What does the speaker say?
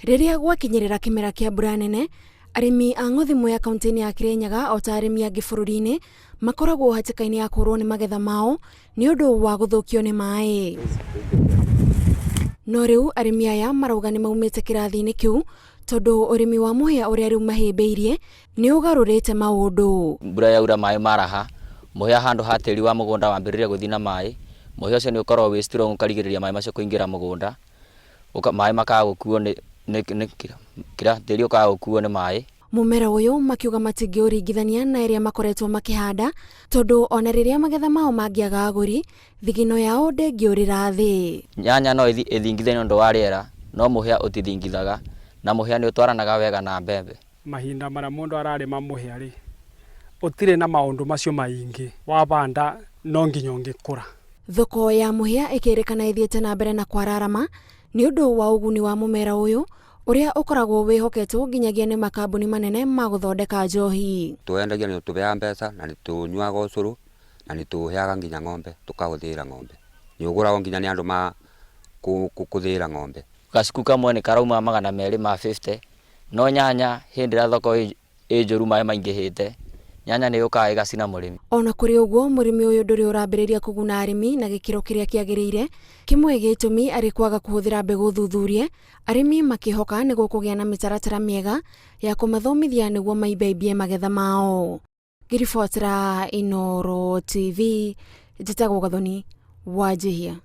Rĩrĩa gwakinyĩrĩra kĩmera kĩa mbura nene, arĩmi a Ng'othi Mwea kaunti-inĩ ya Kirinyaga o ta arĩmi angĩ bũrũri-inĩ makoragwo hatĩka-inĩ ya kũrwo nĩ magetha mao nĩ ũndũ wa gũthũkio nĩ maĩ. No rĩu arĩmi aya marauga nĩ maumĩte kĩrathi-inĩ kĩu tondũ ũrĩmi wa mũhĩa ũrĩa rĩu mahĩmbĩirie nĩ ũgarũrĩte maũndũ. Mbura yaura maĩ maraha, mũhĩa handũ ha tĩri wa mũgũnda wambĩrĩria gũthiĩ na maĩ, mũhĩa ũcio nĩ ũkoragwo wĩ strong ũkarigĩrĩria maĩ macio kũingĩra mũgũnda. Maĩ makaga gũkuo nĩ nĩ kĩrĩa tĩri ũkaga gũkuo nĩ maĩ. Mũmera ũyũ makiuga matingĩũringithania na ĩrĩa makoretwo makĩhanda tondũ ona rĩrĩa magetha mao mangĩaga agũri, thigino yao ndĩngĩũrĩra thĩ. Nyanya no ĩthingithe nĩ ũndũ wa rĩera, no mũhĩa ũtithingithaga, na mũhĩa nĩ ũtwaranaga wega na mbembe. Mahinda marĩa mũndũ ararĩma mũhĩa rĩ, ũtirĩ na maũndũ macio maingĩ, wabanda no nginya ũngĩkũra. Thoko ya mũhĩa ĩkĩrĩkana ĩthiĩte na mbere na kwararama nĩ ũndũ wa ũguni wa mũmera ũyũ ũrĩa ũkoragwo wĩhoketwo nginyagia nĩ makambuni manene ma gũthondeka njohi. Tũwendagia nĩ ũtũheaga mbeca na nĩ tũnyuaga ũcũrũ na nĩ tũheaga nginya ng'ombe tũkaũthĩĩra ng'ombe. Nĩ ũgũragwo nginya nĩ andũ ma kũthĩĩra ng'ombe. Gacuku kamwe nĩ karauma 250 no nyanya hĩndĩ ĩrĩa thoko ĩ njũru maĩ maingĩhĩte, nyanya nĩ yũkaga ĩgacina mũrĩmi. Ona kũrĩ ũguo, mũrĩmi ũyũ ndũrĩ ũrambĩrĩria kũguna arĩmi na gĩkĩro kĩrĩa kĩagĩrĩire, kĩmwe gĩtũmi arĩ kwaga kũhũthĩra mbegũ thuthurie, arĩmi makĩhoka nĩ gũkũgĩa na mĩtaratara mĩega ya kũmathomithia nĩguo maimbaimbie magetha mao. Ngĩribotera Inooro TV, njĩtagwo Gathoni Wanjihia.